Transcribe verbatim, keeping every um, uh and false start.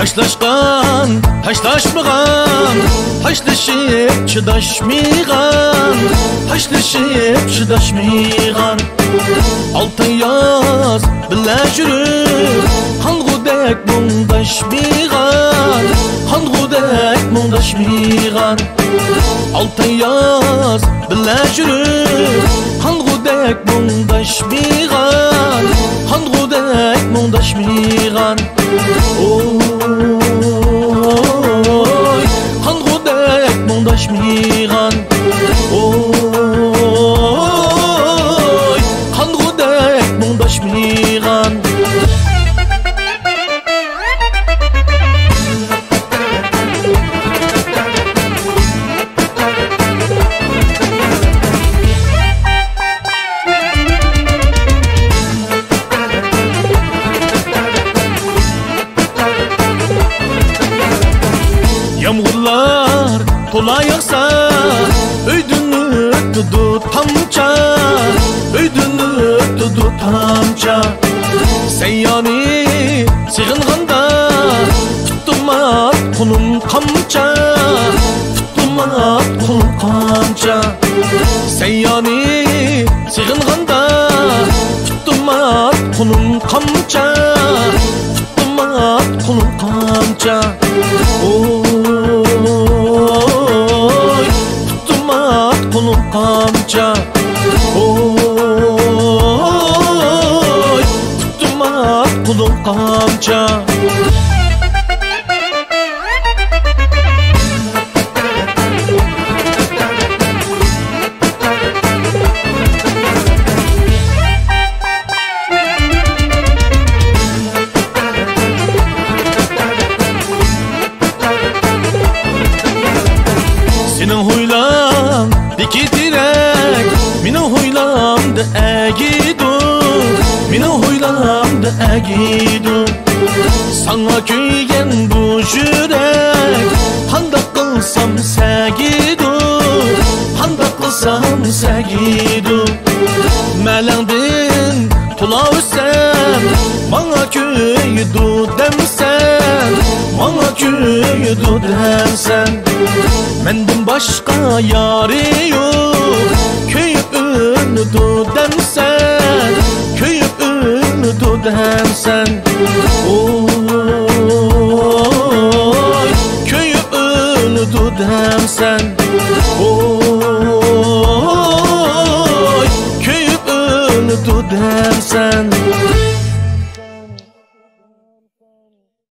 تاشلاشقان، تاشلاشمىغان، تاشلىشىپ چىداشمىغان، تاشلىشىپ چىداشمىغان. ئالتە ياز بىللە يۈرۈپ، قانغۇدەك مۇڭداشمىغان، قانغۇدەك مۇڭداشمىغان. ئالتە ياز بىللە يۈرۈپ، قانغۇدەك مۇڭداشمىغان، قانغۇدەك مۇڭداشمىغان. ئوي، قانغۇدەك مۇڭداشمىغان. ئوي، قانغۇدەك مۇڭداشمىغان. يامغۇرلار تولا ياغسا، ئۆيدىن ئۆتىدۇ تامچا، ئۆيدىن ئۆتىدۇ تامچا. سەييانى سېغىنغاندا، پۇتۇم ئات، قولۇم قامچا، پۇتۇم ئات، قولۇم قامچا. سەييانى سېغىنغاندا، پۇتۇم ئات، قولۇم قامچا، پۇتۇم ئات، قولۇم قامچا. ئوي، پۇتۇم ئات، قولۇم قامچا. ئوي، پۇتۇم ئات، قولۇم قامچا. سېنىڭ ھويلاڭدىكى تېرەك مېنىڭ ھويلامدا ئەگىدۇ، مېنىڭ ھويلامدا ئەگىدۇ. ساڭا كۆيگەن بۇ يۈرەك قانداق قىلسام سەگىدۇ، قانداق قىلسام سەگىدۇ. مەلەڭدىن تولا ئۆتسەم، ماڭا كۆيىدۇ دەمسەن، ماڭا كۆيىدۇ دەمسەن. مەندىن باشقا يارى يوق، كۆيۈپ ئۆلىدۇ دەمسەن، كۆيۈپ ئۆلىدۇ دەمسەن. ئوي، كۆيۈپ ئۆلىدۇ دەمسەن. ئوي، كۆيۈپ ئۆلىدۇ دەمسەن.